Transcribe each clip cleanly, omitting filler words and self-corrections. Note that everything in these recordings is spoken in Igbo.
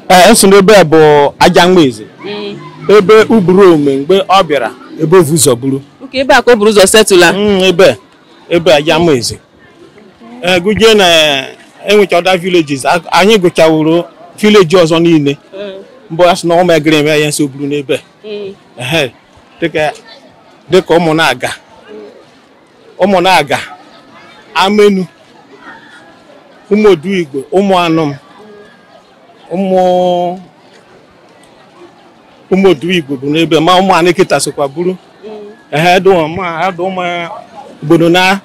Ee, nso n'ebe bụ aja mgbeze. Ebe uburu ome mgbe ọ bịara ebe ovu ụzọ buru. Okay, ebe a ka o buru ụzọ setụla. Ebe aja mgbeze. Ee, gụjee na enwecha other villages, anyị gụchawuru village ọzọ niile. Mbụ asị na ụmụ egere eme ya nso buru n'ebe. Ehe, dịka ụmụ na-aga, amenu, ụmụ odu igwe, ụmụ anụm, ụmụ odu igwe bụ n'ebe ma ụmụ anụ kịta sokwa buru. Ehe, dụ ụmụ obodo na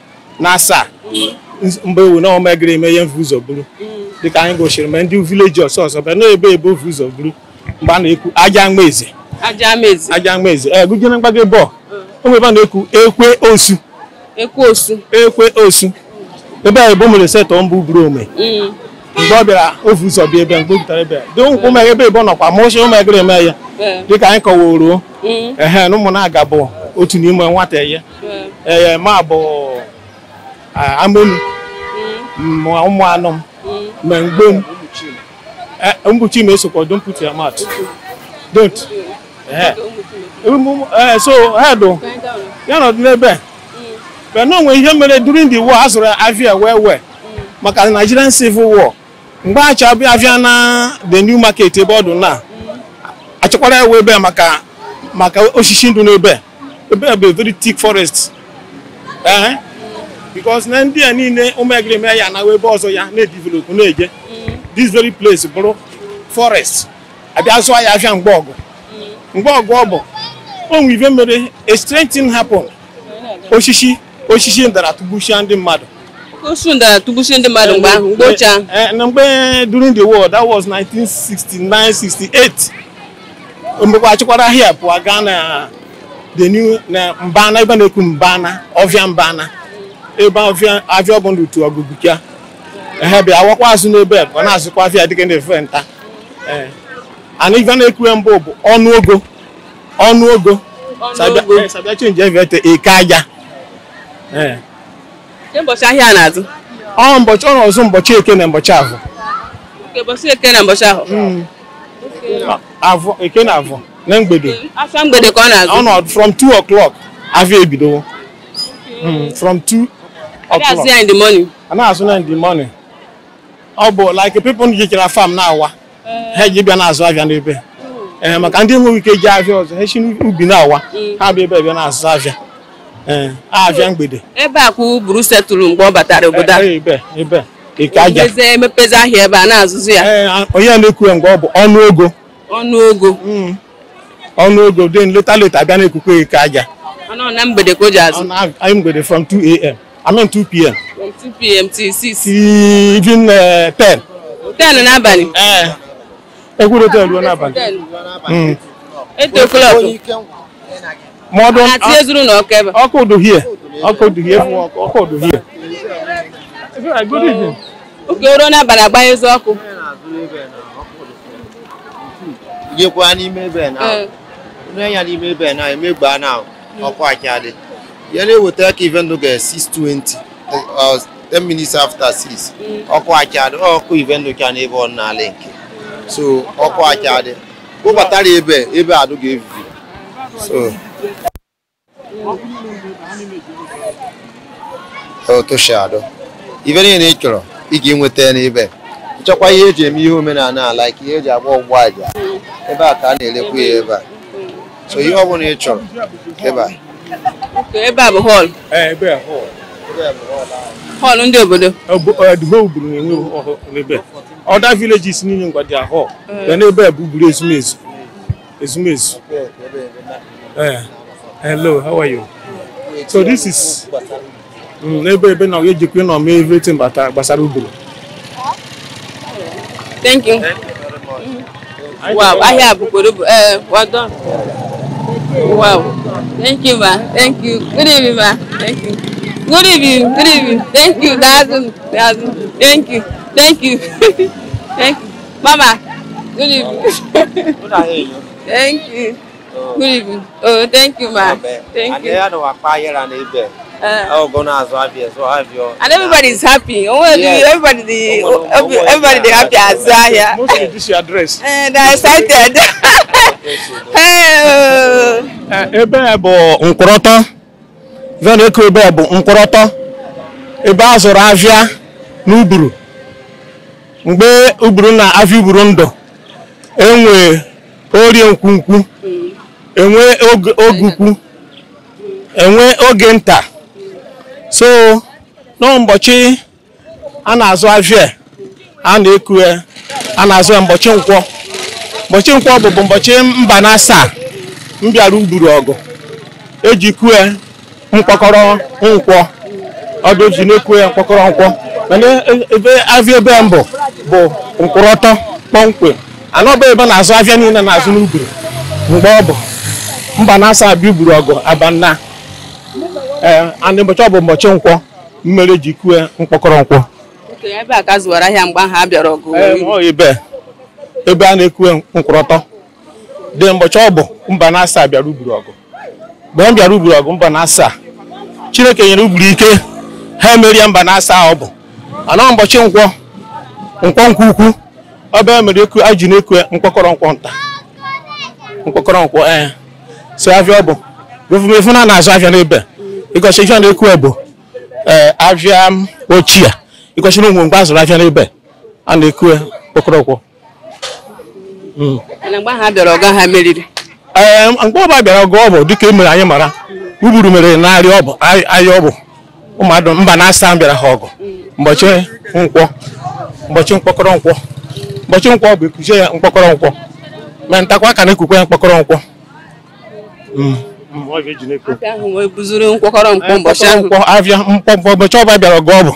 asaa mgbe ewu na ụmụ egere eme ihe mvu ụzọ buru. Dịka anyị gosiri ma ndị vileji ọsọ ọsọ bịa n'ebe ebe ovu ụzọ buru mgbe a na-ekwu aja mgbeze. Aja mgbeze. Ee, gụjere mgbago ebe ọ ụmụ ebe a na-ekwu ekwe osu. Ekwe osu. Ebe a ebe o mere setọ mbụ buru ome. Mgbe ọ bịara ovu ụzọ bịa ebe mgbe o butere ebe dị ụmụ ebe ebe ọ nọkwa ma ochie ụmụ egere eme ya. Dịka anyị kọworo ehe na ụmụ na-aga bụ otu n'ime nwata ya. Ee, ma bụ amenu ma ụmụ anụ ma mgbe m mgbuchi ma esokwa, don't put your mouth. Don't. So head ya nọ n'ebe but no nwe ihe mere during the war azụrụ avia well maka Nigerian Civil War mgbe acha abịa avia na the new market ebe ọ dị na achọkwara ewe ebe maka osisi ndụ n'ebe ebe bụ very thick forest. Because na ndị a niile ụmụ egere eme ya na ebe ọzọ ya na-edevelop na-eje this very place bụrụ forest abịa zụọ ya avia mgbe ọgụ ọ bụ onwe ife mere a strange thing happened. Osisi ndara tugbuchia ndị mmadụ. Osisi ndara tugbuchia ndị mmadụ mgbe ahụ, mgbe ochie ahụ. Na mgbe during the war, that was 1969 68. Mgbe achịkwara ahịa pụọ gaa na the new na mbana ebe na-ekwu mbana, ọvịa mbana. Ebe avịa bụ ndụ tu ọgụgụ. Ehe bịa awakwa azụ n'ebe ọ na-azụkwa avịa dịka ndị efe nta. And ife na-ekwu mbụ bụ ọnụogo. Ọnụogo. Sabia change everything eke aja. Mbọchị ahịa na-azụ? Ọ mbọchị ọ na-azụ mbọchị eke na mbọchị avọ. Mbọchị eke na mbọchị ahụ. Avọ eke na avọ na mgbede. Afọ mgbede ka ọ na-azụ. Ọ nọ from 2 o'clock avọ ebidowo. From 2 o'clock. In the morning. A na-azụ na in the morning. Ọ bụ like people jechara farm na-awa. Ha ji bịa na-azụ avịa n'ebe. Maka ndị enweghị ike ji avịa ọzọ ha si n'ubi na-awa ha bịa ebe bịa na-azụ avịa. Avịa mgbede. Ebe a ka uburu setụrụ mgbe ọ batara obodo a. Ebe eke aja. Emepezi ahịa ebe a na-azụzụ ya. Onye na-ekwu mgbe ọ bụ ọnụogo. Ọnụogo. Ọnụogo then later abịa na-ekwukwe eke aja. Ọnụ na mgbede ka o ji azụ. Anyị mgbede from 2 a.m. I mean 2 p.m. From 2 p.m. till 6. Even 10. 10 n'abalị. Ekwuru 10 ruo n'abalị. 8 o'clock. Modern. Ọkụ dị here. Ọkụ dị here. Ọkụ dị here. Good evening. Okay, ruo n'abalị agbanyezi ọkụ. Ijekwa n'ime ebe na. Onye ya n'ime ebe na emegba na ọkụ aka dị. Ya na-eweta ka even though 6:20 10 minutes after 6. Ọkụ aka dị, ọkụ even though ka n'ebe ọ na link. So ọkụ aka dị. Kpọbatara ebe adụ ga-evivi. So otoshado. Ife niile ị chọrọ ị ga-enweta n'ebe. Nchọkwa ihe eji eme ihe omenala like ihe eji agba ọgwụ aja. Ebe a ka a na-elekwa ya ebe a. So ihe ọ bụla ị chọrọ ebe a. Ebe a bụ hall. Ebe a hall. Hall ndị obodo. The whole uburu na-enwe n'ebe. Other villages niile ngwa dị hall. Then ebe a bụ uburu ezumezu. Ezumezu. Hello, how are you? So this is ebe na ejikwa nọ mee everything gbasara uburu. Thank you. Wow, ahịa bụ well done. Wow. Thank you, ma. Thank you. Good evening, ma. Thank you. Good evening. Good evening. Thank you. Thank you. Thank you. Thank you. Mama. Good evening. Thank you. Good evening. Oh, thank you, ma. Thank you. Ọ na-azụ abịa zụ abịa. And everybody is happy. Yes. Everybody they happy azụ ahịa. Mostly this your address. They are excited. Ebe a bụ nkwọrọtọ. Ife na-eko ebe a bụ nkwọrọtọ. Ebe a zụrụ avịa n'Uburu. Mgbe Uburu na avịa Uburu ndụ, enwe orie nkwunkwu, enwe ogukwu, enwe oge nta. So n'ụbọchị a na-azụ avịa, a na-eku ya, a na-azụ ya mbọchị nkwọ. Mbọchị nkwọ bụ mbọchị mba na asaa m bịara Uburu ọgụ. Eji kue mkpọkọrọ nkwọ. Ọ bụ eji na-ekwu ya mkpọkọrọ nkwọ. Mana ebe avịa ebe mbụ bụ nkwụrọtọ kpọmkwem. Anọ bụ ebe na-azụ avịa niile na-azụ n'Uburu. Mgbe ọ bụ mba na asaa bịa Uburu ọgụ abanna. Ee, mbọchị ọ bụ mbọchị nkwọ mmere ji kue mkpọkọrọ nkwọ. Ebe a ka zụwara ahịa mgbe ahụ a bịara ọgụ. Ebe a na-ekwu nkwụrọtọ dị mbọchị ọ bụ mba na asaa bịara Uburu ọgụ. Mgbe m bịara Uburu ọgụ mba na asaa, Chineke nyere Uburu ike ha emerie mba na asaa ọ bụ. Anọ mbọchị nkwọ nkwọ nkwọ ukwu ọbụ emere eku aji na-ekwu mkpọkọrọ nkwọ nta. Mkpọkọrọ nkwọ ee. So avịa ọ bụ efu na na-azụ avịa n'ebe. Ịgọchi ife na-ekwu bụ avịa ochie. Ịgọchi na ụmụ mgbe azụrụ avịa n'ebe a na-ekwu mkpọkọrọ nkwọ. Mana mgbe ha bịara ọgụ ha meriri. Ee, mgbe ọba bịara ọgụ ọ bụ dịka e mere anyị mara. Uburu mere narị ọ bụ ahịa ọ bụ ụmụadụ mba na asaa bịara ha ọgụ. Mbọchị nkwọ, mbọchị mkpọkọrọ nkwọ. Mbọchị nkwọ bụ ekuzie ya mkpọkọrọ nkwọ. Ma ntakwa ka na-ekukwa ya mkpọkọrọ nkwọ. Nkwọ avịa mkpọmkpọ mbọchị ọba bịara ọgụ ọ bụ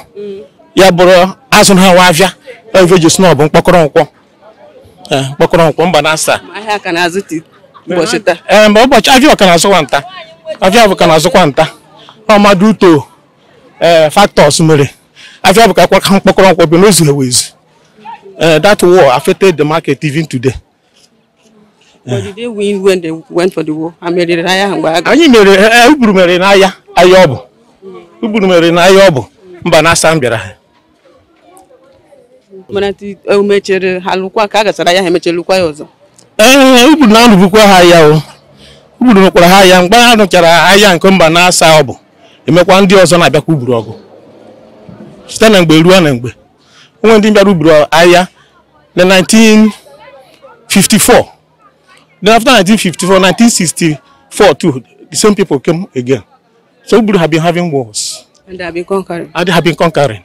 ya bụrụ azụ ha nwa avịa ebe ji sị na ọ bụ mkpọkọrọ nkwọ. Mkpọkọrọ nkwọ mba na asaa. Ee, mgbe ụbọchị avịa ka na-azụkwa nta. Avịa bụ ka na-azụkwa nta. Ọmadụ uto factors mere. Avịa bụ ka mkpọkọrọ nkwọ bụ n'ozu ewezu. That war affected the market even today. But did they win when they went for the war? Anyị mere Uburu mere n'ahịa ahịa ọ bụ. Uburu mere n'ahịa ọ bụ mba na asaa bịara ha. Mana o mechere ha lụkwa ka a gachara ya ha emechere lụkwa ya ọzọ. Ee, Uburu na-arụbukwa ha ahịa o. Uburu nụkwara ha ahịa mgbe ha nụchara ahịa nke mba na asaa ọ bụ. Emekwa ndị ọzọ na-abịakwa Uburu ọgụ. Site na mgbe ruo na mgbe. Onwe ndị bịara Uburu ahịa na 1954. Then after 1954, 1964 too, the same people came again. So Uburu have been having wars. And they have been conquering. And they have been conquering.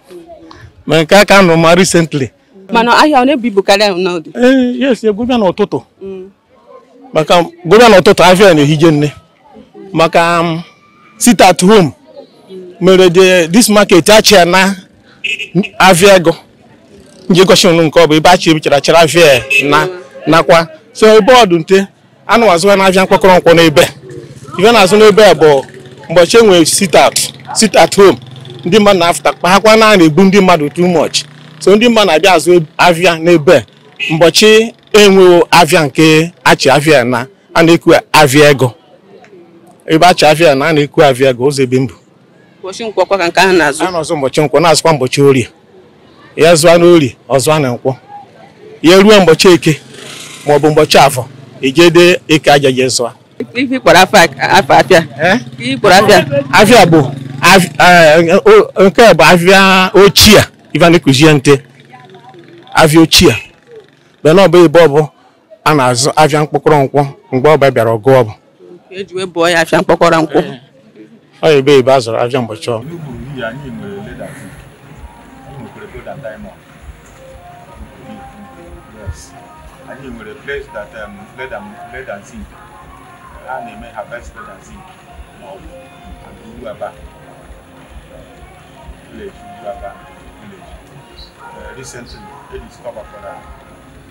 Ma nke aka nọ ma recently. Mana ahịa ọ na-ebu ibu karịa n'ọdụ. Yes, egwubịa n'ụtụtụ. Maka gwubịa n'ụtụtụ ahịa na-ehije nne. Maka sit at home mere this market achịa na ahịa ego. Nje gosi unu nke ọ bụ ebe achị ebichara chara ahịa na nakwa. So ebe ọdụ nte anụ azụ na ahịa mkpọkọrọ nkwọ n'ebe. Ife na-azụ n'ebe bụ mbọchị enwe sit at home. Ndị mmadụ na-afụta kpakwa na na-egbu ndị mmadụ too much. So ndị mmadụ na-abịa azụ avịa n'ebe mbọchị enweghị avịa nke achị avịa na a na-ekwu avịa ego. Ebe achị avịa na a na-ekwu avịa ego ụzọ ebe mbụ. Mbọchị nkwọ kwa ka nke ahụ na-azụ. A na-azụ mbọchị nkwọ na-azụkwa mbọchị orie. Ya zụa n'orie, ọ zụa na nkwọ. Ya ruo mbọchị eke ma ọ bụ mbọchị afọ, ejede eke aja je zụa. Ife kpọrọ afọ afịa. Ife kpọrọ afịa. Afịa bụ nke bụ avịa ochie ife na-ekuzie nte avịa ochie bụ na ọ bụ ebe ọ bụ a na-azụ avịa mkpọkọrọ nkwọ mgbe ọ bịara ọgụ ọ bụ eji wee bụọ ya afịa mkpọkọrọ nkwọ. Ọ ebe ebe a zụrụ avịa mbọchị ọ. Anyị nwere lead and zinc. Anyị nwekwara gold and diamond. Yes. Anyị nwere place that lead and zinc. A na-eme harvest lead and zinc ma ọ bụ Ugwuaba village, Ugwuaba village. Recently, they discovered a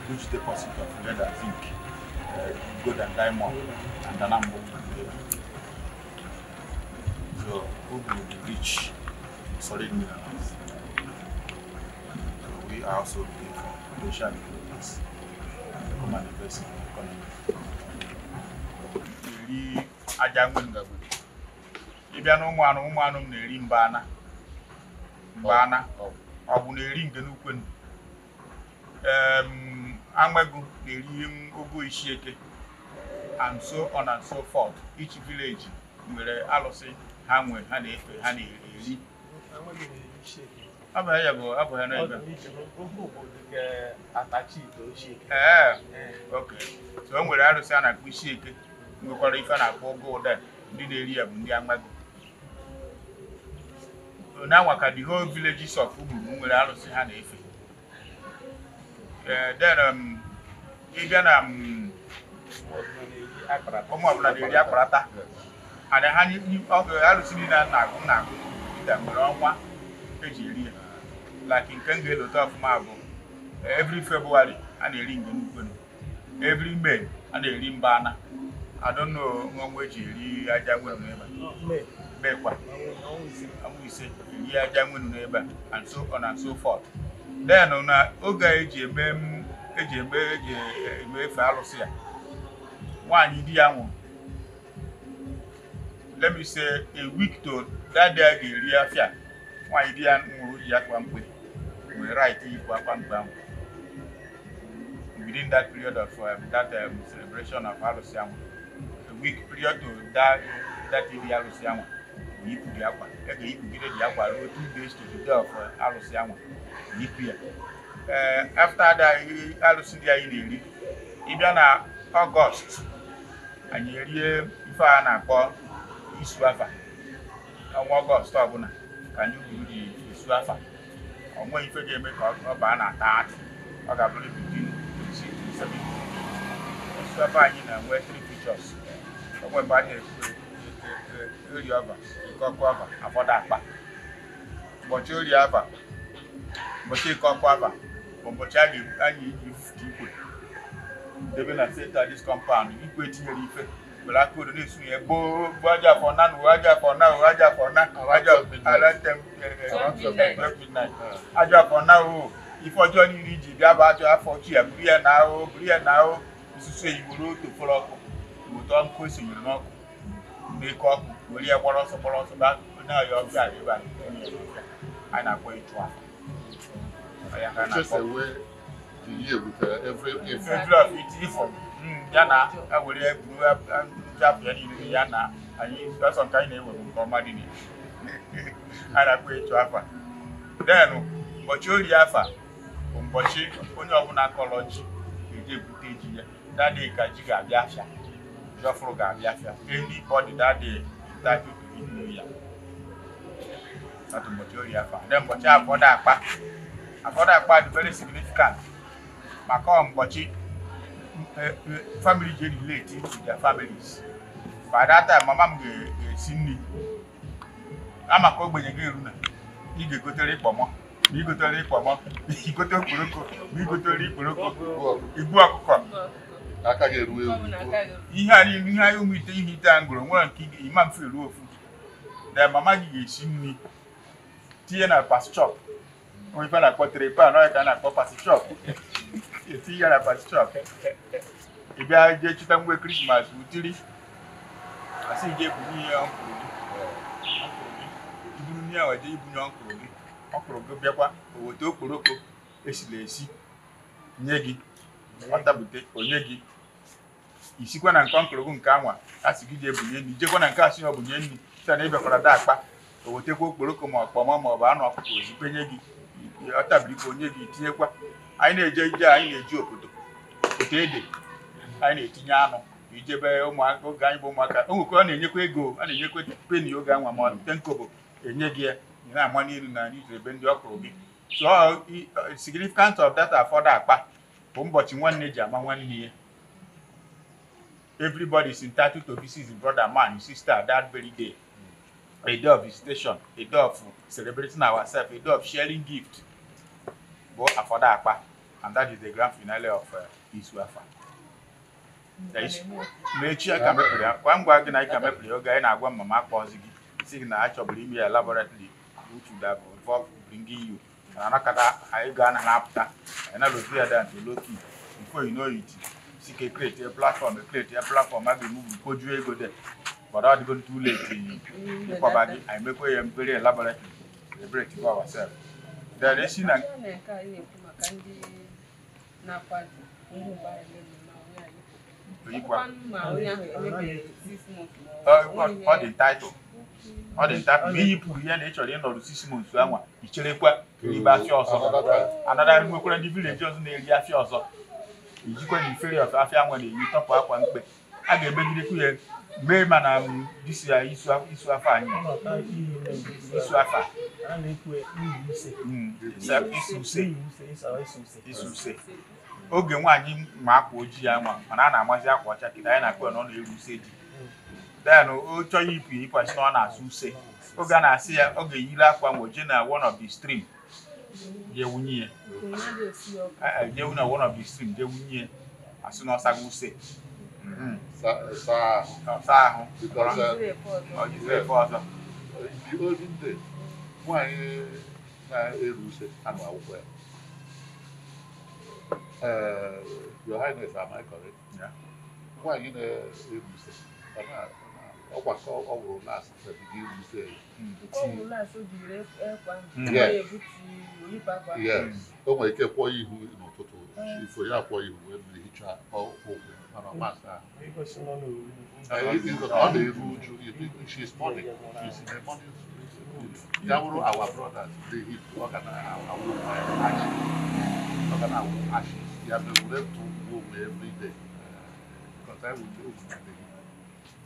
huge deposit of lead and zinc, gold and diamond, and Anambo. So, Ugu will be rich in solid minerals. So, we are also looking for potential developers to come and invest in the economy. Ịbịa na ụmụ anụ m na-eri mbana. Mbana. Ọ bụ na-eri nke n'ukwenu. Amegu na-eri ogo Ishieke and so on and so forth. Each village nwere alụsị ha nwe ha na-efe ha na-eri. Okay. So o nwere arụsị a na-akpọ Ishieke, nwekwara ife a na-akpọ ogo ụda, ndị na-eri ya bụ ndị Amegu. Now ka the whole villages of Uburu nwere arụsị ha na-efe. Then ịbịa na ụmụ ọbụla na-eri akparata. And ha arụsị niile a na-agụ nwere ọnwa eji eri ya. Like nke m ga-elota ọfụma bụ every February a na-eri nge n'ukwenu. Every May a na-eri mbana. I don't know ọnwa eji eri aja nwere n'ebe a. May kwa. Ọnwa ise eri aja nwere n'ebe a and so on and so forth. Then na oge eji eme efe alụsị ya, nwaanyị di ya nwụrụ, let me say a week to that day a ga-eri afịa, nwaanyị di ya nwụrụ ji akwa mkpe nwere right yipụ akwa mkpe ahụ within that period of that celebration of alụsị ahụ, a week period to that iri alụsị ahụ, yipụ dị akwa, a ga-eyipụgide dị akwa ruo 2 days to the day of alụsị ahụ, yipụ ya. After that, alụsị ndị anyị na-eri, ịbịa na Ọgọst anyị erie ife a na-akpọ isu afa. Ọnwa Ọgọst ọbụla ka anyị gburu ji esu afa. Onwe ife ga-eme ka ọ baa na 30, ọ ga-abụrụ between 26 to 70. Isu afa anyị na-enwe 3 features. Onwe mgbe a na-eri ọva, ike ọkụ ava, afọdụ akpa. Ụbọchị ori ava, ụbọchị ike ọkụ ava bụ ụbọchị anyị eji ikwe debe na center this compound. Ikwe tinyere ife were aka odo na-esu ya gboo gboo aja afọ na na aja afọ na aja afọ na aja afọ na o ife ọjọọ niile iji bịa bụ ajọ afọ chi ya buru ya na o buru ya na o isusu eyiwere otu fọrọ ọkụ weta nkụ esonyere n'ọkụ na-eke ọkụ were ya gbara ọsọ gbara ọsọ baa onye ọya ọbịa ebe a anyị na-akpọ ịchụ afọ. Ya na ewere buru afọ ya niile ya na anyị ọsọ nke anyị na-ewe nke ọma dị na a na-akpọ ịchụ afa. Then ụbọchị ori afa bụ ụbọchị onye ọbụla kọrọ ji ga-eje ebute ji ya. That day ka ji ga-abịa afịa, ji ọfụrụ ga-abịa afịa. Anybody that day entitled to eat new yam. That ụbọchị ori afa. Then ụbọchị afọdụ akpa. Afọdụ akpa dị very significant maka ụbọchị family ji relate to their families. By that time, mama m ga-esi nri. Ama ka ogbenye ga-eru na ị ga-egotere ịkpọmọ, ma igotere ịkpọmọ, igote okporoko, ma igotere ikporoko, igbu ọkụkọ. Aka ga-eru ewu. Ihe a niile, ihe anyị ụmụ ite ihe ite a ngụrụ nwere nke ịma mfe ruo ofu. Then mama gị ga-esi nri tinye na pas chop. Onye ife na-akpọ trepan, ọ ka a na-akpọ pas chop. Etinye ya na pas chop. Ị bịa jee chụta mgbe Krismas wutiri asị gị ebunye ya ọnkụrụ gị. Iburu nri ahụ jee ibunye ọnkụrụ gị. Ọnkụrụ gị bịakwa o weta okporoko esiri esi nye gị, ọ tabute onye gị. Isikwa na nke ọnkụrụ gị nke anwa asị gị jee ebunye nri, jekwa na nke asị ọ bunye nri site na ịbịakwara da akpa o wetekwa okporoko ma ọkpọmọ ma ọ bụ anụ ọkụkọ ozikwe nye gị, ọ tabirikwa onye gị tinyekwa. Anyị na-eje ije, anyị na-eji obodo obodo ede, anyị na-etinye anụ ijebe ụmụaka. Oge anyị bụ ụmụaka o nwekwa ọ na-enyekwa ego, a na-enyekwa peni oge anwa ma ọ tenkobo enye gị ya, ị na-ama n'elu na ijere ebe ndị ọkụrụ gị. So significant of that afọdụ akpa bụ ụbọchị nwanne ji ama nwanne ya. Everybody is entitled to visit his brother, man, his sister that very day. A day of visitation, a day of celebrating ourselves, a day of sharing gift. Bụ afọdụ akpa, and that is the grand finale of Isu Afa. N'echi aka mepere ya, kwa ngwa gị na aka mepere ya oge anyị na-agwa mama akpọzi gị si gị na achọburu ime ya elaborately which would have involved bringing you. Na anakọta anyị ga na-apụta anyị na-alụzi ya down to low key before you know it. Si ka create a platform, create a platform a ga-emu kojuo ego there. But ọ dịgo too late ịkwaba gị, anyị mekwa ya very elaborately, celebrate for ourselves. Then esi na ọ dị title, ọ dị title ma iyipụrụ ya na ị chọrọ ịnọrụ 6 months anwa, icherekwa ibe afịa ọzọ. Anada nwekwara ndị village ọzọ na-eri afịa ọzọ, ijikwa na ifere afịa nwa na-eyi tọpụ akwa mkpe a ga-emegidekwu ya mee. Mana disi ya isu afọ anyị, isu afọ isu use oge nwaanyị ma akwa ojii ya nwa, mana a na-amazi akwa ọcha kịta, anyị na-akpọ ya na ọ na-eru use ji. Then o chọghị ipụ ịkwasị na ọ na-asụ use. Oge a na-asị ya, ọ ga-eyiri akwa nwa jee na one of the stream jee wunye ya, jee na one of the stream jee wunye ya, asị na ọ saga use. Saa ahụ ọzọ. The olden days, nwaanyị na-eru use anụ akwụkwọ ya. Your Highness, am I correct? Nwaanyị na-eru use ọgbakọ ọ wụrụ last ebido iru use. Yes, o nwere ike kwọọ ihu n'ụtụtụ, ifo ya kwọọ ihu wee mmiri hichaa ụkwụ, mana ọ masị ahụ. Ọ na-eru uju. She is mourning. She is in a mourning period. Ya bụrụ our brothers dey hip, ọ ga na-awụ ashes. Ọ ga na-awụ ashes. Ya mere were ntụ onwe every day. Because I would do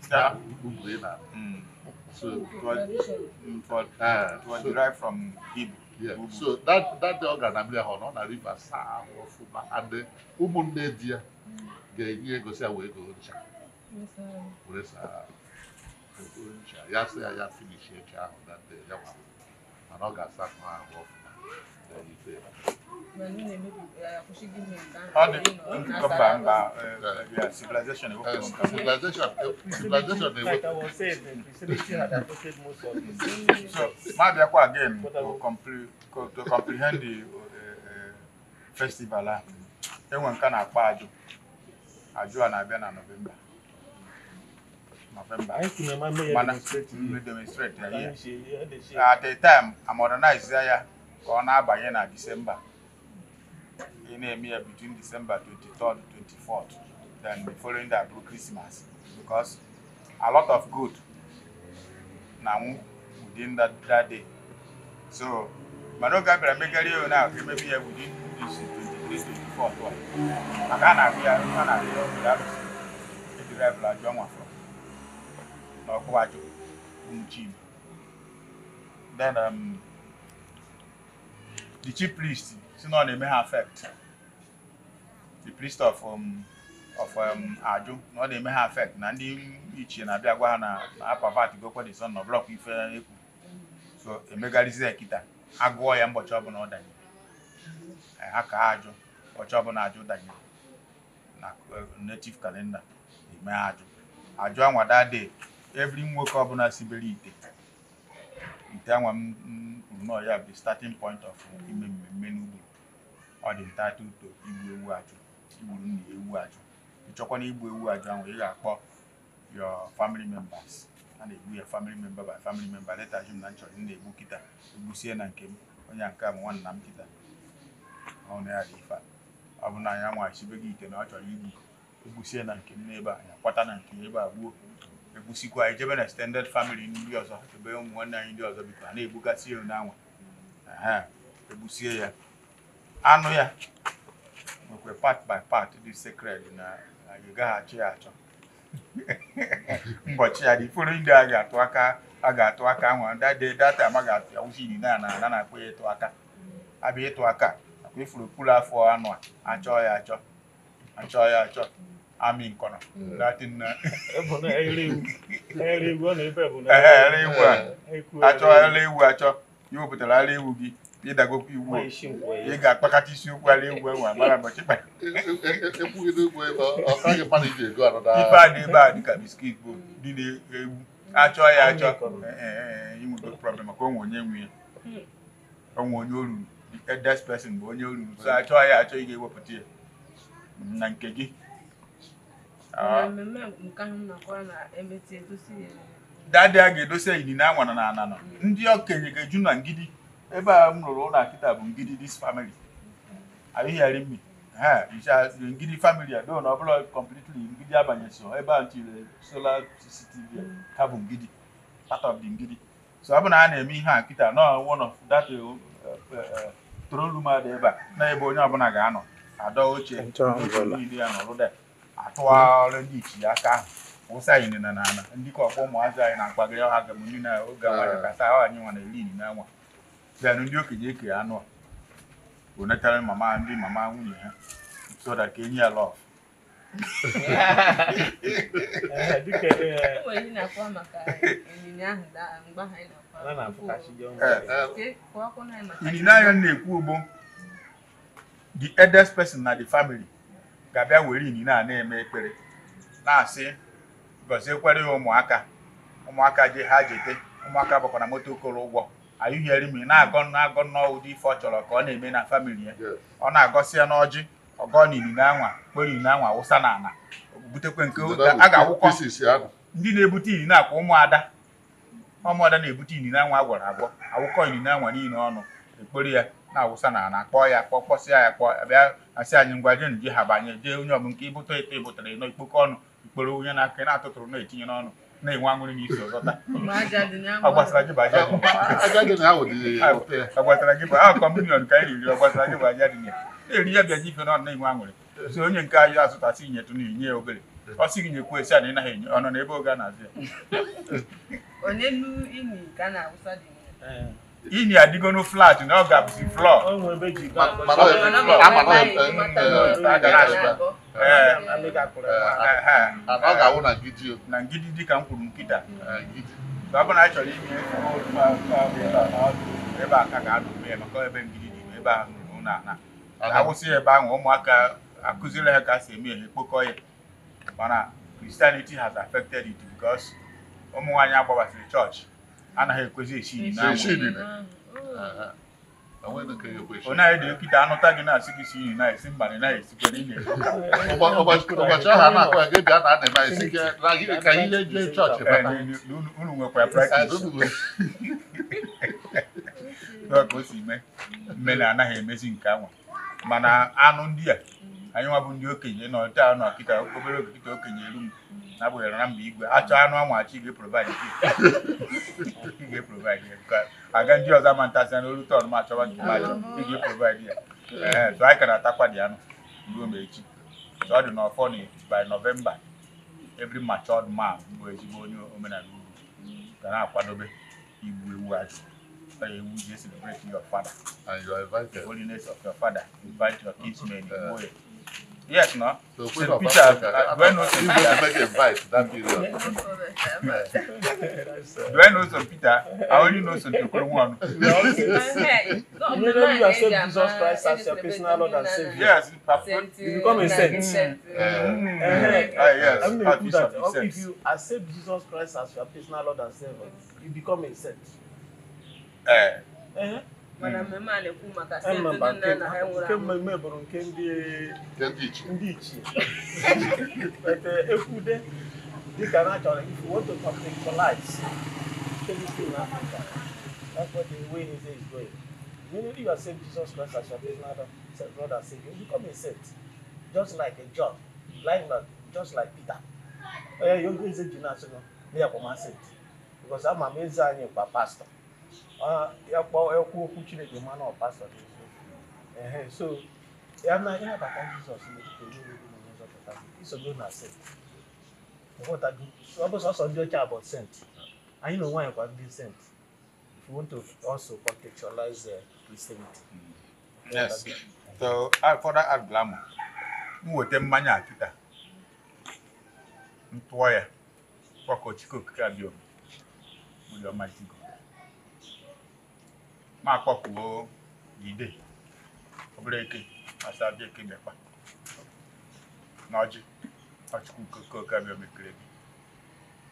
the So it was derived from Hebrew. Yeah. So that day ọ gara na mmiri ahụ, ọ na river saa ahụ ọfụma, and ụmụnne di ya ga-enye ego si ya wee goo ncha. Were saa ego ncha. Ya sị ya ya finish ncha ahụ that day, ya nwa. Mana ọ ga-asa ahụ ọfụma. Then ife ya. Ọ dị mba mba civilization. Civilization na-ewepụ. So ma bịakwa again to comprehend the festival a, enwe nke na-akpọ ajụ. Ajụ a na-abịa na November. Mana demonstrate ya at a time, a modernize ya ka ọ na-abanye na December. Ị na-eme ya between December 23rd, 24th, then the following day abụrụ Christmas, because a lot of good na-anwụ within that day. So mana oge a bịara megharị ya na emebi ya within this 23, 24th, maka a na-agụ ya, a na-agụ ya obodo arụsị edirivụla ajụ ọnwa from na ọkụ ajụ ụmụ. Then the chief priest si na ọ na-eme ha affect. The priest of Ajụ na ọ na-eme ha affect, na ndị ichie na-abịa gwa ha na apavat gokwa the son na blọk ife ekwu. So emegharịzi ya kịta, agụọ ya mbọchị ọbụla ọ danyere ha ka ajụ, ụbọchị ọbụla ajụ danyere na native calendar, eme ajụ. Ajụ anwa that day, every nwoke ọbụla sibere ite ite anwa m kwuru nọ ya bụ starting point of ime mmemme n'ugbo. Ọ dị entitled to igbu ewu ajụ, igburu nna ewu ajụ. Ịchọkwana igbu ewu ajụ ahụ, ị ga-akpọ your family members. A na-egbu ya family member by family member. Let assume na nchọrọ m na-egbu kịta, egbusie na nke m, onye nke a bụ nwanna m kịta, ọ na ya dị ife a. Ọ bụ na anya nwa sibe gị ite na ọ chọrọ igbu, egbusie na nke m n'ebe a, ya kwata na nke ebe a gbuo. Egbusikwa, ejebe na extended family ndị ọzọ, ebe ụmụ nwanne anyị ndị ọzọ bikwa, a na-egbugasị ya n'anwa. Egbusie ya, anụ ya nwekwa part by part dị sacred na ị gaghị achọ ya achọ. Mbọchị ya dị following day, a ga-atụ aka, a ga-atụ aka anwa that day, that time a ga-atụ awụsi iri na na na-akpọ ya ịtụ aka. Abịa ịtụ aka akwa ifuru okpuru afọ anụ a, achọ ya achọ, achọ ya achọ, amị nkọnọ datin na ara ewu a achọ, ara ewu achọ ya wepụtara ara ewu gị, ịdagokwa iwu ị ga-akpakọta isi okwu ara ewu ahụ amara mbọchị kpa. Ife a dị ebe a dịka biskit bụ dị na-ewu achọ ya achọ, inwego problem maka onwe onye nwe ya, onwe onye o ruru. The eldest person bụ onye o ruru, so achọ ya achọ, ị ga-ewepụta ya na nke gị. Dadị a ga-edosa inine anwa na ana nọ ndị okenye ga-eju na ngidi ebe a m rụrụ ụlọ akịta bụ ngidi this family. Are you hearing me? Ha, ngidi family a do na ọ bụla completely ngidi abanye so ebe a ntiri solar CCTV ha bụ ngidi, part of the ngidi. So ọ bụ na a na-eme ihe a kịta nọ one of that throne room a dị ebe a na ebe onye ọbụla ga-anọ adọ oche niile ya nọrụ there atụgharị ndị ichie aka ahụ wụsa inine na ana ndị ka ọkpọ ụmụazị anyị na-akpagịrị ọha ga ndị na oge nwanyị kasa ahụ anyị nwa na-eri inine anwa then ndị okenye eke anụ a onetara mama ndị mama nwunye ha so that ka enyi ya love. Inine anya na-ekwu ugbo the eldest person na the family ga-abịa were inine a na-eme ekpere na-asị gọziekwere ya ụmụaka ụmụaka je ha jete ụmụaka bụkwa na moto kụrụ ụgwọ. Are you hearing me? Na-agọ na-agọ n'ụdị ife ọ chọrọ ka ọ na-eme na family ya. Ọ na-agọsị ya n'ọjị ọgọ na inine anwa kpere inine anwa wụsa n'ala butekwe nke a ga-awụkọ ndị na-ebute inine akwa ụmụada ụmụada na-ebute inine anwa agwọrọ agwọ awụkọ inine anwa niile ọnụ ekpere ya na-awụsa n'ala kpọọ ya kpọọ kpọsịa ya kpọọ bịa asị anyị ngwa jee nje ha banye jee onye ọbụ nke ibụta eto ịbụtara ịnọ ikpokọ ọnụ ikpere onye na-aka na-atụtụrụ na-etinye n'ọnụ na-enwe aṅụrị n'isi ọzọta ọ gbasara gị bụ aja ọ gbasara gị bụ ahụ kọmunion ka anyị riri ọ gbasara gị bụ aja dị na na-eri ya bịa ife n'ọnụ na-enwe aṅụrị so onye nke anyị azụtasị inyetụ na inye ya obere ọ sị gị nyekwu esi a na ị naghị enye ọ nọ n'ebe oge a na-azụ ya ini adịgo no flat na ọ ga-abụzi flọ na ngidi dịka m kwuru nkịta ọ bụ na a chọrọ ime ebe a ka ga-anọ mee maka ebe ngidi dị ebe ahụ na awụsị ebe ahụ ụmụaka akụziri ha ka a si eme ihe kpokọ ya mana Christianity has affected it because ụmụ nwaanyị agbabasịrị chọọchị anaghị ekwezi esi inine onye anyị dị nkịta anụta gị na-asị gị si inine na-esi mba na na-esikwe na ị ụbọchị ahụ a na-akwa gị bịa na ana esi ka ihe jee chọọchị bata unu nwekwara practice ka o si mee mme na anaghị emezi nke anwa mana anụ ndị a anyị nwa bụ ndị okenye nọ taa nọ kịta obere oge kịta okenye eru m na-abụghị na mba igwe achọ anụ anwa achọ ị ga-eprovide ị ga-eprovide ya aga ndị ọzọ ama ntasị na olu tọn ma achọwa nke mmadụ ị ga-eprovide ya ee so anyị ka na-atakwa dị anụ ruo ma echi so ọ dị n'ọfọ na by November every matured man bụ ezigbo onye omenala ugwu ga na-akwadobe igbu ewu azụ ewu ji celebrate your father and you are invited. The holiness of your father, invite your kinsmen. Yes, no? So, St. Peter, do I know St. Peter? Make invite that period. Do I know St. Peter? I only know St. Okorowanu. You know you accept Jesus Christ as your personal Lord and Savior. Yes, you become a saint. Yes. I'm going to put that. If you accept Jesus Christ as your personal Lord and Savior, you become a saint. Nke mmemme bụrụ nke ndị ichie. But ekwude dịka na achọrọ, if you want to contextualize Christianity in Africa, that's what the way he says is going. Immediately you accept Jesus Christ as your personal Lord and Savior, you become a saint, just like a John, like just like Peter. You say saint because I'm a pastor. Ya kpọọ ekwu okwu Chineke ma na ọ pastọ n'eziokwu. So ya na ihe abata Jizọs n'etiti onye nwe gị na onye nzọpụta gị, isogo na saint. Ịghọtago? Ọ bụ sọsọ ndị ọcha bụ saint. Anyị na onwe anyị kwa ndị saint. If you want to also contextualize Christianity. Yes. So, further add glamour. M weta mmanya a kịta. M tụọ ya. Kpọkọ Chukwu Okike Abịama. Bụ the Almighty God. Ma akpọkuo ide. Obere eke. Asa abịa eke bịakwa. N'ọjị. Ọchukwu Okike Abịama ekele gị.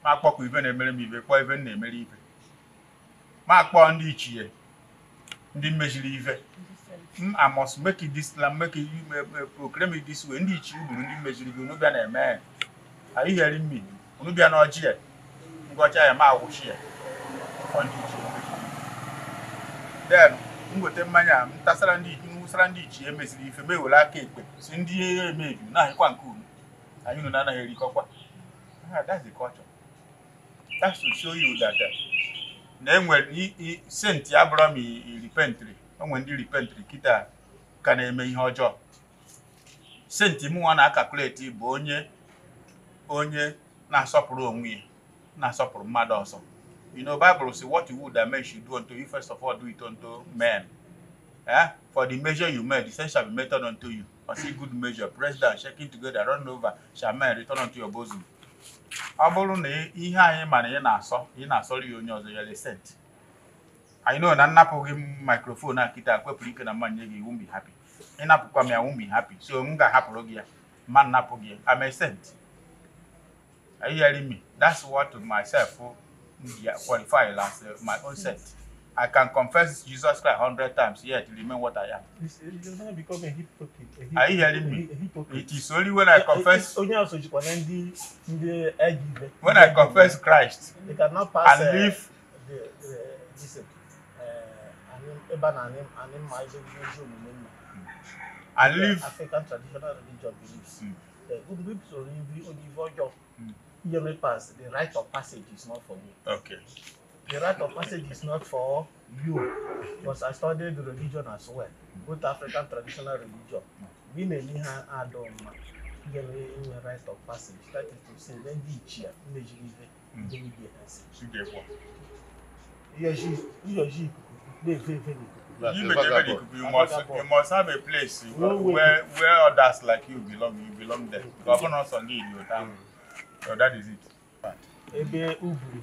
Ma akpọku ife na-emere m ife, kpọọ ife m na-emere ife. Ma akpọọ ndị ichie, ndị meziri ife. I must make it this land, make it proclaim it this way. Ndị ichie gburu ndị meziri gị unu bịa na-eme. Are you hearing me? Unu bịa n'ọjị ya, ngọcha ya ma awụchi ya. Ọ ndị ichie. Then m weta mmanya m tasara ndị nwụsara ndị ichie emesiri ife m ewere aka ekpe si ndị emebi na-ahịkwa nke unu. Anyị unu na-anaghị erikọkwa. That's the culture. That's to show you that na enwere senti abụrụ m repentry. O nwere ndị repentry kịta ka na-eme ihe ọjọọ. Senti mụnwa na-akakuleti bụ onye na-asọpụrụ onwe ya, na-asọpụrụ mmadụ ọzọ. You know, Bible say what you would that men should do unto you, first of all do it unto men. Eh? For the measure you made, the same shall be meted unto you. Or see good measure, pressed down, shaking together, run over, shall men return unto your bosom. Ọ bụrụ na ihe anyị ma na ị na-asọ, ị na-asọrọ ya onye ọzọ, ya sent. I know na nnapụghị m microphone a kịta kwepụrụ ike na mmanya gị, you won't be happy. Ị napụkwa m ya, won't be happy. So m ga-ahapụrụ gị ya, ma nnapụ gị ya. I'm a saint. Are you hearing me? That's what myself qualify as my own saint. I can confess Jesus Christ 100 times, yet remain what I am. It does not become a hypocrite. Are you hearing me? It is only when I confess. When I confess Christ, they cannot pass and live. And live. African traditional religion beliefs. Pass. The right of passage is not for you. Okay. The right of passage is not for you, because I studied religion as well, both African traditional religion. We nearly had in right of passage. That is to say, when the chair, you must have a place where others like you belong. You belong there. Governor Sunday in your town. So that is it. Ebe uburu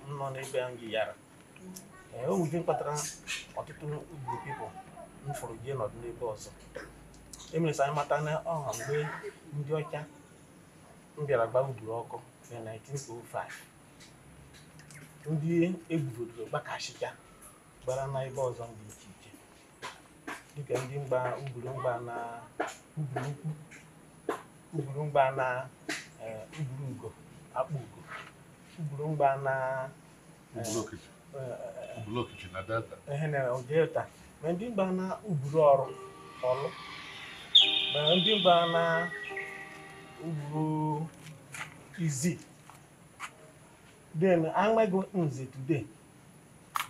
nọ n'ebe ahụ yara. O nwere kpatara ọtụtụ uburu people m fụrụ gị nọdụ n'ebe ọzọ. Emere sị anyị mata na ọha mgbe ndị ọcha m bịara gba uburu ọkụ na 1905. Ndị egbugodoro gbakasịcha gbara na ebe ọzọ dị iche iche. Dịka ndị mgba uburu mgba na uburu ukwu, uburu mgba na uburu ugo, akpụ ugo. Uburu mgba na Ubulu na Delta. Delta. Ma ndị mgba na uburu ọrụ ọlụ. Ma ndị mgba na uburu izi. Then Anwego Nze today.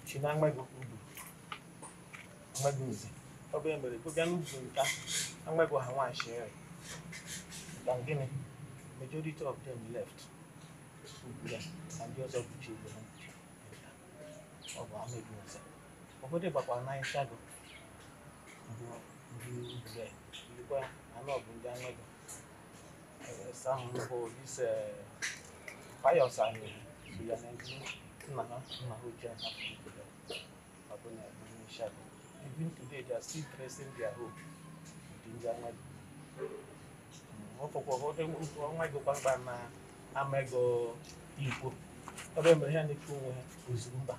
Chi na Anwego uburu. Anwego Nze. Ọ bụ ya mere bịa n'uburu nta Anwego ha nwa shere. Gịnị? Majority of them left. And the other children. Ọ bụ Ahmed Nze. Ụfọdụ gbakwa na Ishago. Ndị ndịkwa anọ bụ ndị Anwego. Some bụ this Pius anyị so ya na ndị nna ha ochie ha ọ bụ na Ishago. Even today they are still tracing their home. Ndị Anwego. Ụfọdụ Anwego kpamkpam na Amego Igbo. Ọ bụ mere ha na-ekwu onwe ha ozugbo.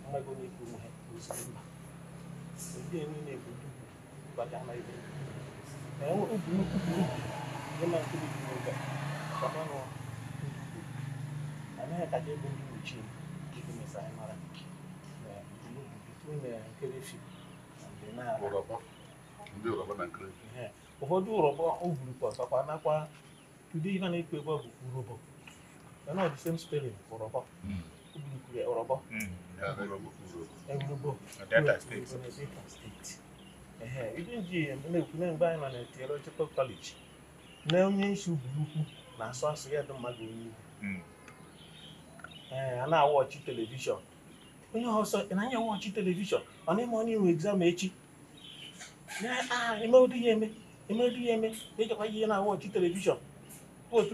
Amego na-ekwu onwe ha ozugbo. Ndị niile bụ ugwu gbaga na ebe. Na ugwu ugwu ndị ma nke dị n'oge. Ọkwanụ ndị ugwu. Anaghị kacha ebe ndị ochie dịka mesa anyị mara. Na ugwu between Nkerefi and Nara. Ndị Yoruba na Nkerefi. Ụfọdụ Yoruba ugwu kwa nakwa. Today, even if we were Urobo, they're not the same spelling for Urobo. Urobo. Urobo. Delta State. Delta State. Even the na Theological College. Na onye isi ugwu na-asụ asụ ya dị mmadụ onye ugwu. A na-awọchi telivishọn. Onye ọsọ na anya wọchi telivishọn, ọ na-eme onye inwe exam echi. Emeodu ya eme, emeodu ya eme, ejekwa ihe na-awọchi telivishọn. Even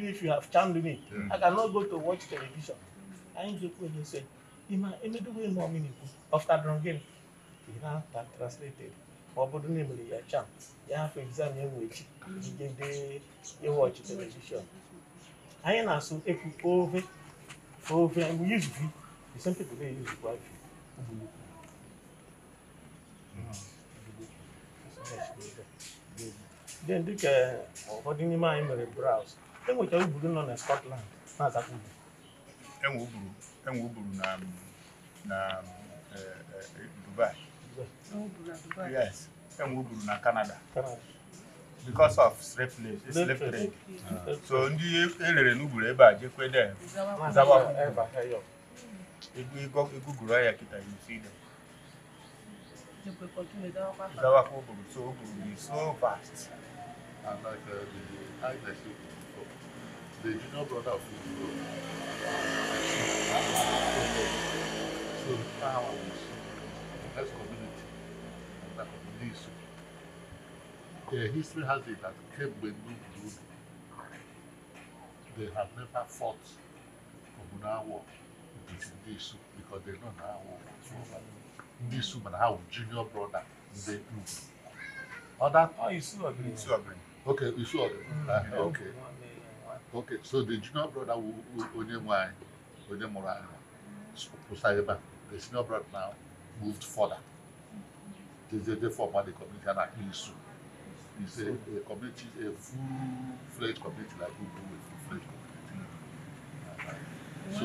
if you have charmed me, I cannot go to watch television. I ain't going to say, after drinking, you have that translated. Or you charm. You have exam which you watch television. I ain't also over and we use V. The same people they use V. Then dịka ụfọdụ n'ime anyị mere browse, enwechara Uburu nọ na Scotland na-azakwa Uburu. Enwe Uburu na Dubai. Yes, enwe Uburu na Canada. Because of slave trade. So ndị elere n'Uburu ebe a jekwe there. Zawa Iguguru ya kita, you see them. Zawa Uburu, so Uburu is so vast. And like the highness, the junior brother of Uburu. So now the next community, and that community is. The history has it that kemgbe Uburu, they have never fought communal war with ndị Isu because they know now ndị Isu mana ha junior brother ndị Uburu. Other Isu Ogiri. Okay, Isu Ogiri. Okay. Okay, so the junior brother onye nwe anyị, onye mụrụ anyị kwụsa ebe a. The senior brother now moved further. They formed the community and Isu. It's a community, a full-fledged community like Uburu, a full-fledged community. So,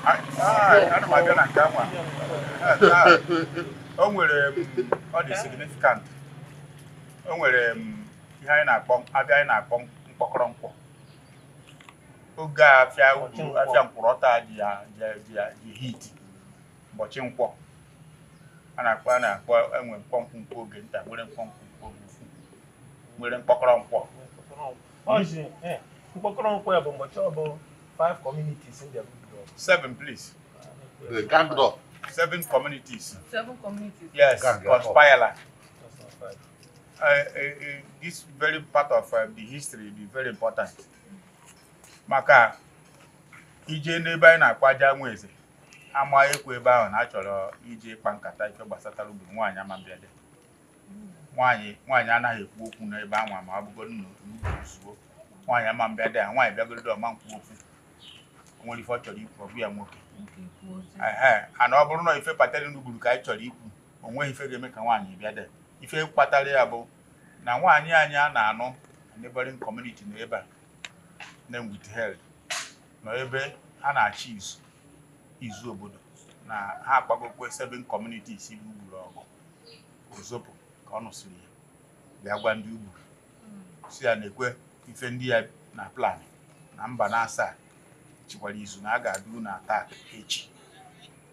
ana m abịa na nke anwa. O nwere ọ dị significant. O nwere ihe anyị na-akpọ abịa anyị na-akpọ mkpọkọrọ nkwọ. Oge afịa Uburu, afịa nkwụrọta ji hit ụbọchị nkwọ. A na-akpọ enwe mkpọmkwụ nkwọ oge nta, nwere mkpọmkwụ nkwọ oge ukwu, nwere mkpọkọrọ nkwọ. Mkpọkọrọ nkwọ ya bụ ụbọchị ọ bụ 5 communities in their group. 7, please. The gang up. 7 communities. 7 communities. Yes, conspire. This very part of the history is very important. Maka ije n'ebe anyị na-akpa aja nwa eze, ama ekwe ebe ahụ na achọrọ ije ịkpa nkata ife gbasatara Uburu nwaanyị ama mbịa dị. Nwaanyị anaghị ekwu okwu n'ebe anwa ma ọ bụgodu n'Uburu zuo. Nwaanyị ama mbịa dị, nwaanyị bịagodo ọma nkwu okwu. O nwere ife ọ chọrọ ikwu, ọ bụ ya nwoke. Ana ọ bụrụ na ife kpatara n'Uburu ka anyị chọrọ ikwu, o nweghị ife ga-eme ka nwaanyị bịa dị. Ife kpatara ya bụ na nwaanyị anyị a na-anụ neighboring community nọ ebe a name withheld nọ ebe ha na-achị izu obodo na ha akpagokwe 7 communities ibu Uburu ọgụ. Ozopụ ka ọ nụsịrị ya bịa gwa ndị Uburu si ya na-ekwe ife ndị ya na plan na mba na asaa chikwara izu na a ga-adụ unu atak echi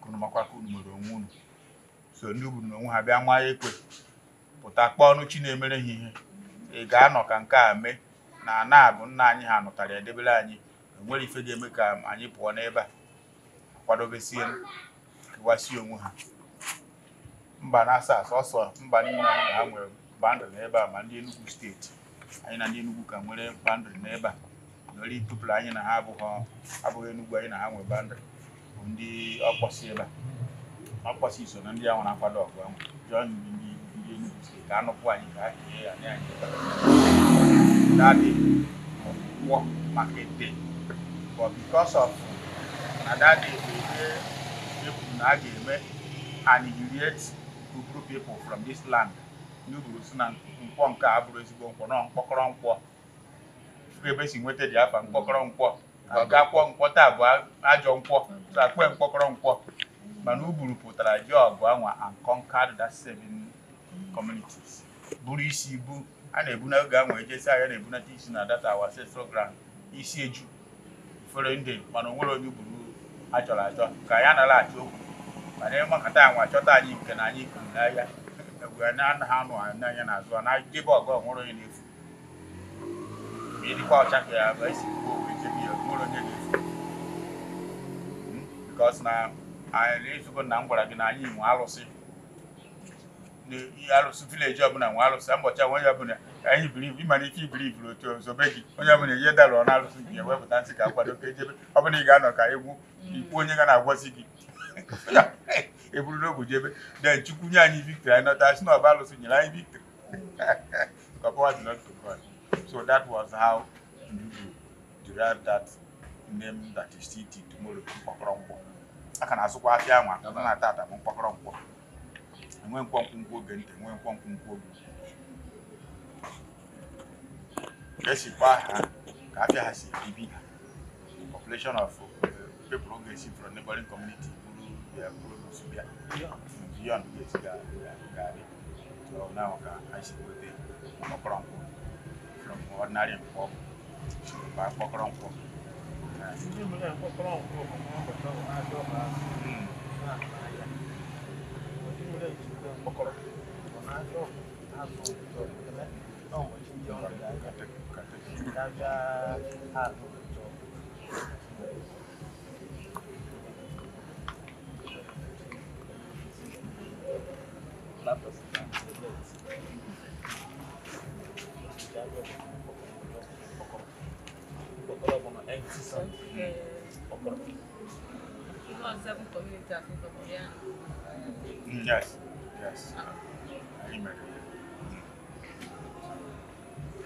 kunu makwa ka unu nwere onwe unu. So ndị Uburu na onwe ha bịa maa ekwe pụta kpọọ ọnụ chi na-emere ha ihe. Ị ga-anọ ka nke a mee na ana bụ nna anyị ha nụtara edebere anyị, enwere ife ga-eme ka anyị pụọ n'ebe a. Kwadobesie kewasie onwe ha. Mba na asaa sọsọ mba niile anyị na ha nwere bandịrị n'ebe a, ma ndị Enugu steeti anyị na ndị Enugu ka nwere bandịrị n'ebe a. Nwere tụpụrụ anyị na ha abụghị Enugu anyị na ha nwere bandịrị bụ ndị ọkpọsi ebe a. Ọkpọsi so na ndị ahụ na-akwado ọgụ ahụ jụọ ndị Enugu steeti ka anụpụ anyị ka ha kee ya nye anyị that day nkwọ market day. But because of na that day bụ ebe e kwuru na a ga-eme annihilate Uburu people from this land. Ndị Uburu si na nkwọ nke a abụrụ ezigbo nkwọ, nọ mkpọkọrọ nkwọ. Ebe si nweta dị afa mkpọkọrọ nkwọ. Nke akwọ nkwọ taa bụ ajọ nkwọ, so akpọ mkpọkọrọ nkwọ. Mana Uburu pụtara ji ọgụ anwa and conquered that 7 communities. Buru isi ibu a na-ebu n'oge anwa ejesi ahịa na-ebunata isi na data our ancestral ground isi eju fere ndị mana onwere onye Uburu a chọrọ achọ ka anyị anaghị achọ okwu. Mana ịmakọta anwa chọta anyị nke na anyị kuru n'ahịa egwu anyị anaghị anụ n'anya n'azụ a na-ejebe ọgụ onwere onye na-efu. Ma ịdịkwa ọcha ka ya bụ esi kwuo okwu ejebe ya onwere onye na-efu. Because na anyị na-ezugo na m gwara gị na anyị nwe alụsị arụsị vileji ọbụla nwe alụsị mbọchị onye ọbụla anyị biriv ịmana ike ibirivuru otu ozobe gị onye ọbụla ihe dara ọnụ alụsị gị ewepụta nsị ka akwado ka ejebe ọbụla ị ga-anọ ka egwu ikwu onye ga na-agwọzi gị eburu n'ogbu jebe then Chukwu nye anyị victory anyị nọta sị na ọba alụsị nyere anyị victory. So that was how Uburu derived that name that is still till tomorrow, mkpọkọrọ nkwọ. A ka na-asụkwa afịa anwa ka na-ata ata bụ mkpọkọrọ nkwọ. Enwe mkpọmkwụ nkwọ oge nta, enwe mkpọmkwụ nkwọ oge ukwu. Ka esi kpọọ aha ka afịa ha si ebi, population of people ga-esi from neighboring community buru their produce bịa beyond ga-esi ga-adị. So now ka anyị si nweta mkpọkọrọ nkwụ from ordinary nkwọ ba mkpọkọrọ nkwọ. Ndị mere mkpọkọrọ nkwụ bụ na ọbata na-abịa ọba na-ahịa. Ndị mere ejikwa mkpọkọrọ bụ na-abịa ọba azụ eme na ụbọchị ndị ọrụ ga-aga ga-abịa azụ ụtọ. Mkpọkọrọ bụ na empty mkpọkọrọ. Seven community asịsọ ya. Yes. Anyị mere ya.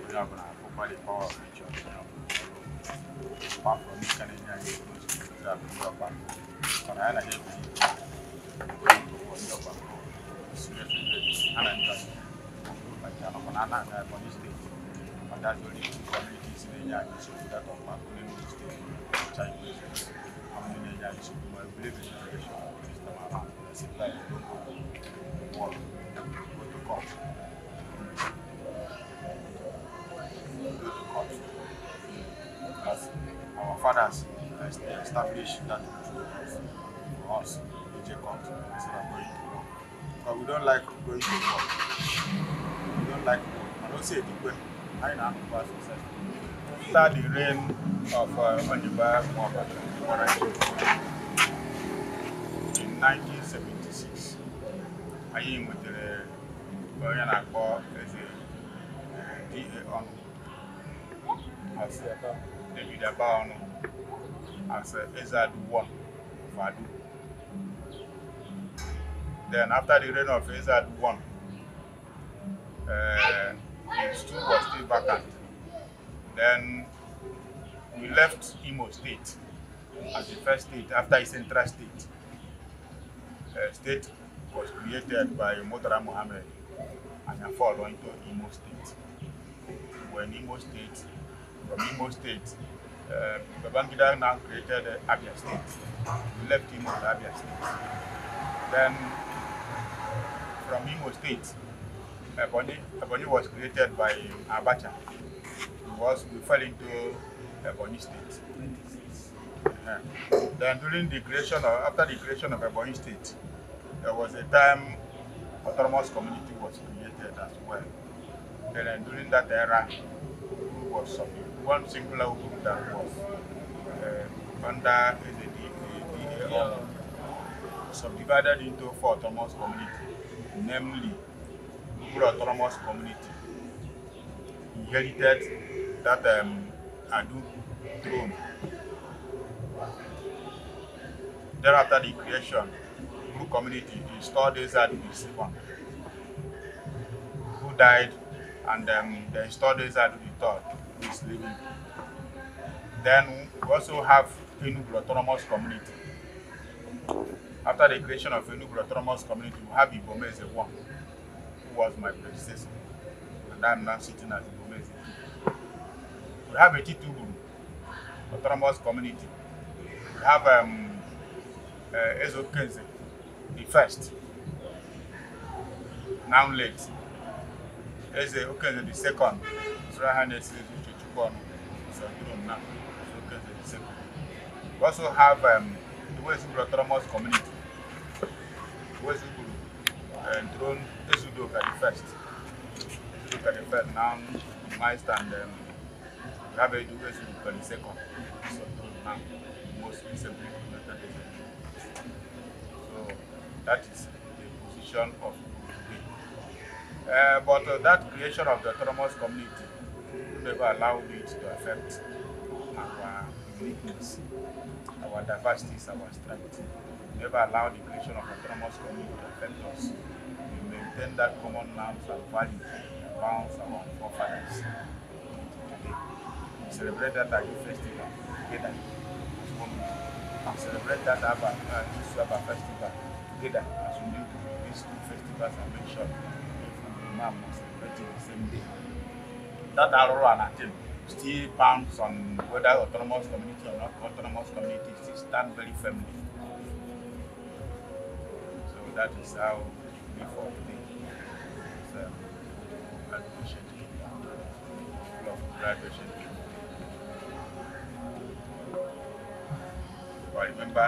Onye ọbụla afụkwa the power of nature, onye ọbụla apart from ndị ka na-enye anyị ego nsogbu abụ ndị ọkpa, mana anyị anaghị ebu ibu ndị ọkpa serious. Ha na ndị ọcha nọkwa na anaghị Ebonyi State, but that's the only two communities na-enye anyị nsogbu, that ọkpa Enugu State, China, ndị na-enye anyị nsogbu. Ma we believe in integration this time around. The same time we don't go to war, go to court, go to court. As our fathers established that for us, we take court instead of going to war. But we don't like going to war. We don't like war. I don't say it way. I know successful. After the reign of Onyiba Nwabata in 1976, anyị nwetara onye na-akpọ Eze D.A. Ọnụ as David Abaọnụ as Eze Adu one of Adu. Then after the reign of Eze Adu one, the stool was still vacant. Then we left Imo State as the first state after Central State. State was created by Murtala Mohammed and fall into Imo State. When Imo State, from Imo State, Babangida now created Abia State. We left Imo to Abia State. Then from Imo State, Ebonyi was created by Abacha. We fell into Ebonyi State. Then during the creation of, after the creation of Ebonyi State, there was a time autonomous community was created as well. Then during that era, was one singular group that was under the subdivided into four autonomous communities, namely Uburu Autonomous Community inherited that Adu throne. Thereafter the creation, Uburu community installed Eze Adu II, who died, and they installed Eze Adu III, who is living. Then we also have Enugu Autonomous Community. After the creation of Enugu Autonomous Community, we have Ibomeze I, who was my predecessor, and I'm now sitting as Ibomeze II. We have Etiti Uburu Autonomous Community. We have Ezo Kenze, the first, now late. Eze Okenze the second, His Uche Chukwuonu, is on throne now. Eze Okenze the second. We also have the West Uburu Autonomous Community. West Uburu enthroned Ezudoka the first. Ezudoka the first now demised, and we have Ezudoka the second. Is on throne now. Most recently promoted Eze. So that is the position of today. But that creation of the autonomous community never allowed it to affect our uniqueness, our diversity, our strength. Never allowed the creation of autonomous community to affect us. We maintain that common norms and values that bounds our forefathers today. We celebrate that Agi festival together as one. We celebrate that Abba, Isuaba festival together as we do. These two festivals are mentioned. Imam was celebrating the same day. That Arora and Atim still pounds on whether autonomous community or not autonomous community, still stand very firmly. So that is how we for today. So, graduation, graduation. But remember,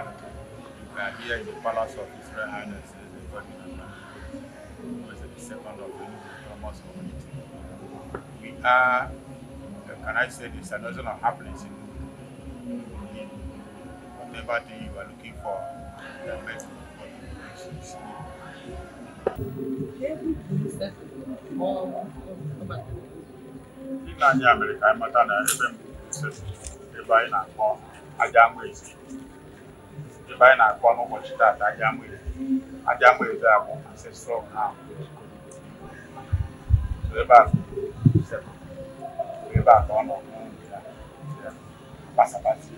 you are here in the palace of His Royal Highness, the Godwin, who is the second of the autonomous community. We are, can I say this, a notion of happiness in whatever thing you are looking for, you are meant to. Ndị Amerịka mata na ebe ebe anyị na-akpọ aja ezi, ebe anyị na-akpọ n'ụbọchị taata aja ezi, aja ezi a bụ ancestral ground. Ebe a ebe a ka ọ nọ gbasapasị.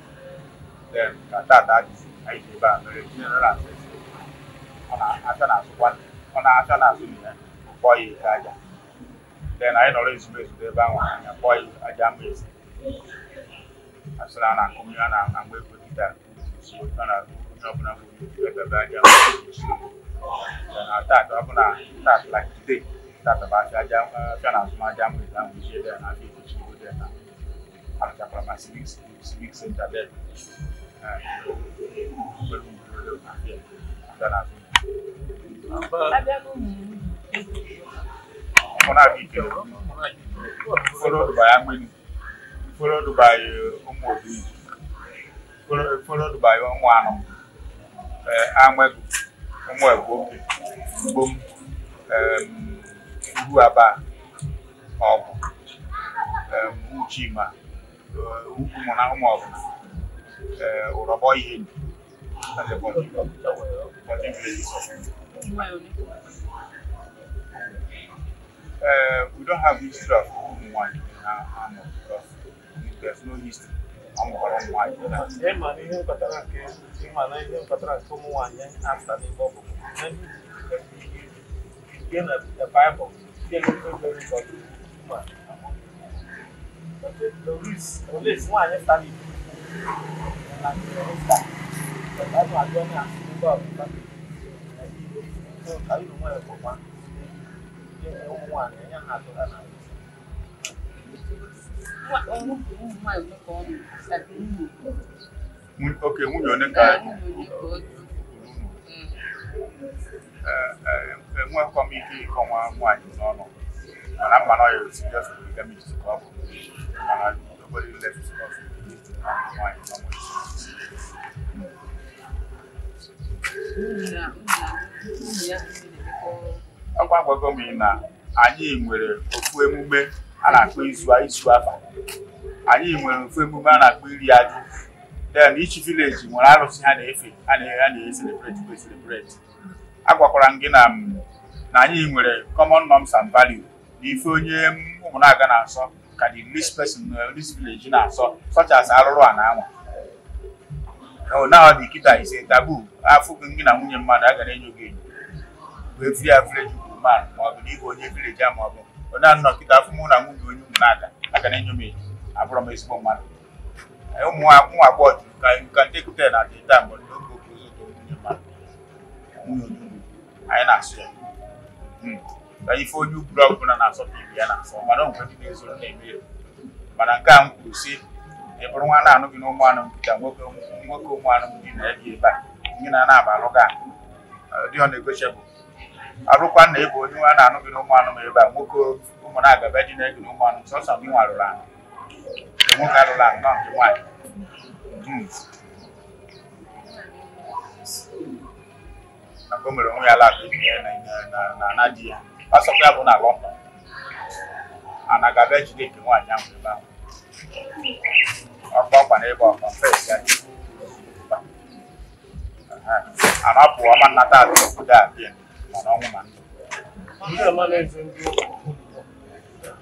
Then ka taata adịzi anyị ji ebe a mere general ancestral. Ọ na-acha n'azụ ọ na-acha n'azụ ya kpọọ ya eke aja. Then anyị nọrọ ezumezu ebe ahụ anyị akpọọ ya aja ama ezi. Asịrị a na-akụ mmiri a na-agba egwu kịta onye ọbụla bụ ebe aja ama ezi. Na taata ọbụla taata like today taata bụ afịa aja afịa n'azụ aja ama ezi ahụ iji ebe na afịa ekochi igo dị na arụchakwara ma civic center there. Afịa n'azụ. Followed by Amwin, followed by Umobi, followed by Omwano, Amweg, Omweg, Boom, Uaba, Uchima, Umona Umob, Oroboy, and the 14 villages of. We don't have history of Umuwanyi in our because there's no history. The Bible, Okay, nwunye one ka enwekwa m ike ịkọwa nwaanyị n'ọnụ mana mma na ọ ya serious polygamist ka ọ bụ mana nobody left us with nwaanyị n'ọnụ. Ọkwa agwago m na anyị nwere ofu emume a na-akpọ izu afa. Anyị nwere ofu emume a na-akpọ iri ajụ. Then each village nwere arụsị ha na-efe ha na-celebrate celebrate. Agwakwara m gị na anyị nwere common norms and value na ife onye ụmụnaga na-asọ ka the least person na least village na-asọ such as arụrụ a na anwa. Now the kita is a taboo. Afụ gị na nwunye mmadụ a ga na-enyo gị enyo. Bụ every village man ma ọ bụ na ịbụ onye village a ma ọ bụ onye anọ kịta afụ mụ na nwunye onye ụmụnaga a ga na-enyo m enyo abụrọ m ezigbo mmadụ. Ụmụ agbọghọ juru ka you can take 10 at a time but don't go closer to nwunye mmadụ nwunye onye ugwu anyị na-asụ ya. Ka ife onye ugwu ọbụla na-asọpụ ibe ya na-asọ mana o nwere ndị na-ezoro na-eme ya. Mana nke a m kwuru sị ị bụrụ nwa na-anụ gị n'ụmụ anụ nkịta nwoke ụmụ anụ ndị na-ebi ebe a ndị na-aba alụ gị dị ọ na-egochebụ arụkwa na ebe onye nwa na-anụ gị n'ụmụ anụ ebe a nwoke ụmụ na-agaba dị na-ege n'ụmụ anụ sọsọ gị nwa alụrụ anụ nke nwoke alụrụ anụ nọ nke nwaanyị. Maka o mere onwe ya labụ na ana di ya ọsọkwa ya bụ na London ana gaba ejide nke nwaanyị ahụ ebe ahụ ọkwa ọkwa n'ebe ọ confess ya anapụ ọma nnata azụ obodo a bịa mana ọnwụ ma ndụ.